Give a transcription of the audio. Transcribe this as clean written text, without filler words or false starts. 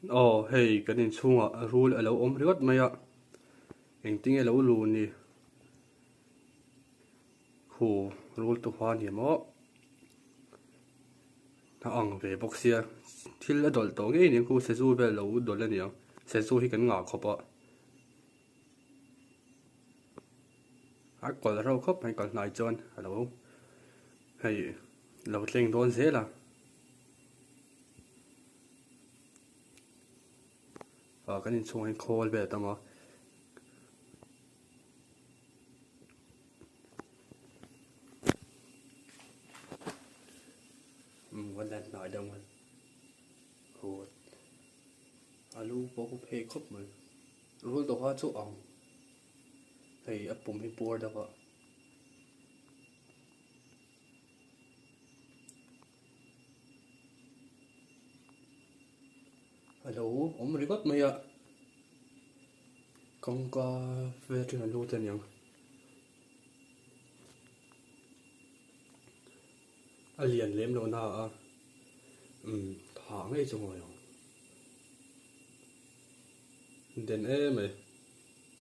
Aw hei kan inchhungah rul a lo awm ringawt mai a, engtinge lo lu ni? Khu rul tuha ni maw? A ang ve bawk sia, thil a dawlh tawh ngei aniang khu sazu vel lo dawlh aniang, sazu hi kan ngah khawp a. A kawlh reuh khawp mai kal hnai chuan a lo hei lo tleng dawn zel a. Ah kan inchhungah hian khawl vel a tam a. Umm kan lan hnai deuh mai khawl a lu pawh a phei khawp mai rul dawha chu ang hei a pum hi puar deuh a. A lo awm ringawt mai a, kawngka vel atangin a lut aniang. A lian lem lo na a, umm thah ngei chu ngawi ang. Den em mai.